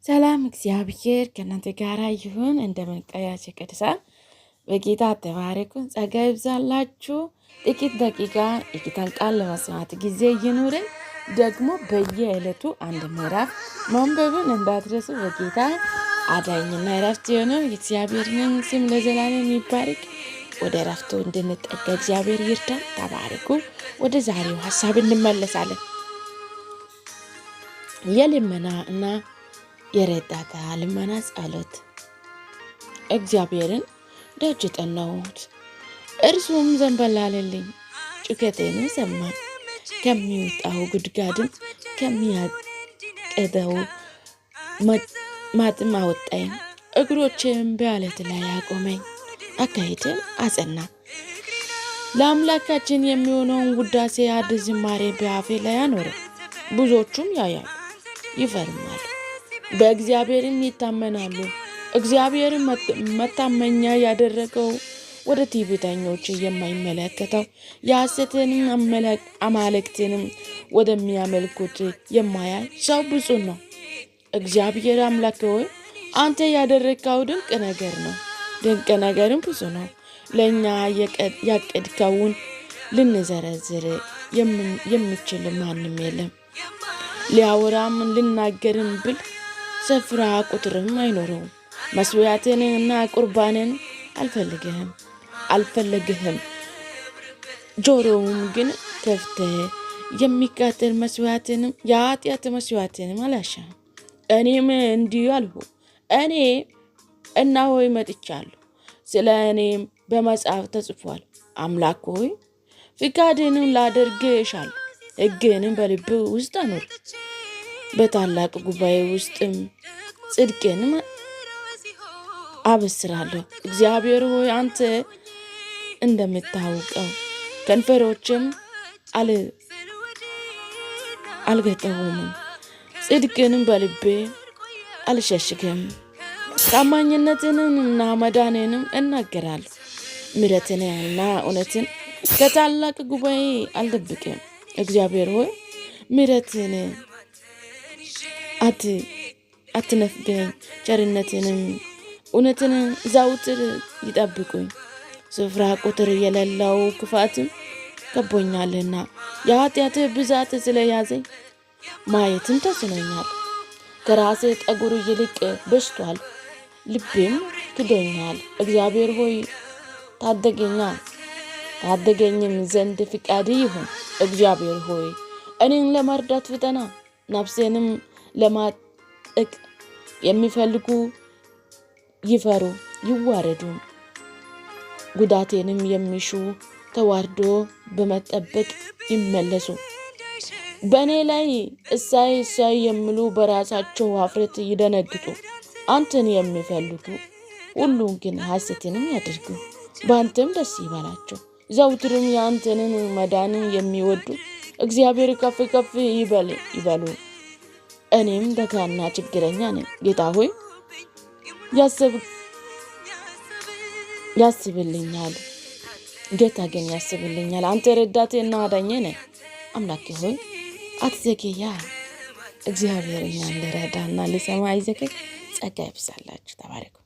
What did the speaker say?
ሰላም እግዚአብሔር ከእናንተ ጋር ይሁን። እንደምን ቆያችሁ ቅዱሳን? በጌታ ተባረኩ። ጸጋ ይብዛላችሁ። ጥቂት ደቂቃ የጌታን ቃል ለመስማት ጊዜ ይኑረን። ደግሞ በየዕለቱ አንድ ምዕራፍ ማንበብን እንዳትረሱ። በጌታ አዳኝና እረፍት የሆነው የእግዚአብሔርን ስም ለዘላለም ይባረክ። ወደ እረፍቱ እንድንጠጋ እግዚአብሔር ይርዳን። ተባረኩ። ወደ ዛሬው ሀሳብ እንመለሳለን። የልመና እና የረዳታ ልመና ጸሎት። እግዚአብሔርን ደጅ ጠናሁት፣ እርሱም ዘንበል አለልኝ፣ ጩኸቴንም ሰማ። ከሚወጣው ጉድጓድም ከሚያቀደው ማጥም አወጣኝ። እግሮቼም በዓለት ላይ አቆመኝ፣ አካሄድም አጸና። ለአምላካችን የሚሆነውን ውዳሴ አዲስ ዝማሬ በአፌ ላይ አኖረ። ብዙዎቹም ያያሉ ይፈርማሉ፣ በእግዚአብሔርም ይታመናሉ። እግዚአብሔርን መታመኛ ያደረገው ወደ ትዕቢተኞች የማይመለከተው የሐሰትንም አማልክትንም ወደሚያመልኩት የማያይ ሰው ብፁዕ ነው። እግዚአብሔር አምላክ ሆይ፣ አንተ ያደረግከው ድንቅ ነገር ነው፣ ድንቅ ነገርም ብዙ ነው። ለእኛ ያቀድከውን ልንዘረዝር የሚችል ማንም የለም። ሊያወራም ልናገርም ብል ስፍራ ቁጥርም አይኖረውም። መስዋዕትን እና ቁርባንን አልፈልግህም አልፈለግህም፣ ጆሮውም ግን ከፍተህ የሚቃጠል መስዋዕትንም የኃጢአት መስዋዕትንም አላሻህም። እኔም እንዲህ አልሁ፣ እኔ እነሆ መጥቻለሁ፣ ስለ እኔም በመጽሐፍ ተጽፏል። አምላክ ሆይ፣ ፍቃድህንም ላደርግ እሻለሁ፣ ሕግህንም በልብ ውስጥ አኖር። በታላቅ ጉባኤ ውስጥም ጽድቅንም አበስራለሁ። እግዚአብሔር ሆይ፣ አንተ እንደምታውቀው ከንፈሮችም አልገጠሙም። ጽድቅንም በልቤ አልሸሽግም። ታማኝነትንም እና መዳንንም እናገራለሁ። ምሕረትንና እውነትን ከታላቅ ጉባኤ አልደብቅም። እግዚአብሔር ሆይ፣ ምሕረትን አትነፍገኝ፣ ቸርነትንም እውነትን ዘውትር ይጠብቁኝ። ስፍራ ቁጥር የሌለው ክፋትም ከቦኛልና የኃጢአትህ ብዛት ስለያዘኝ ማየትም ተስኖኛል። ከራሴ ጠጉር ይልቅ በዝቷል፣ ልቤም ክዶኛል። እግዚአብሔር ሆይ፣ ታደገኛ ታደገኝም ዘንድ ፍቃድ ይሁን። እግዚአብሔር ሆይ፣ እኔን ለመርዳት ፍጠና፣ ነፍሴንም ለማጠቅ የሚፈልጉ ይፈሩ ይዋረዱ። ጉዳቴንም የሚሹ ተዋርዶ በመጠበቅ ይመለሱ። በእኔ ላይ እሰይ እሰይ የሚሉ በራሳቸው ኀፍረት ይደነግጡ። አንተን የሚፈልጉ ሁሉ ግን ሐሴትንም ያድርጉ፣ በአንተም ደስ ይበላቸው። ዘውትርም የአንተንን መዳንን የሚወዱ እግዚአብሔር ከፍ ከፍ ይበል ይበሉ። እኔም ደካና ችግረኛ ነኝ። ጌታ ሆይ፣ ያስብልኛል። ጌታ ግን ያስብልኛል። አንተ ረዳቴና አዳኜ ነህ። አምላኬ ሆይ፣ አትዘግያ። እግዚአብሔር እኛን ልረዳና ልሰማ አይዘገይ። ጸጋ ይብዛላችሁ። ተባረኩ።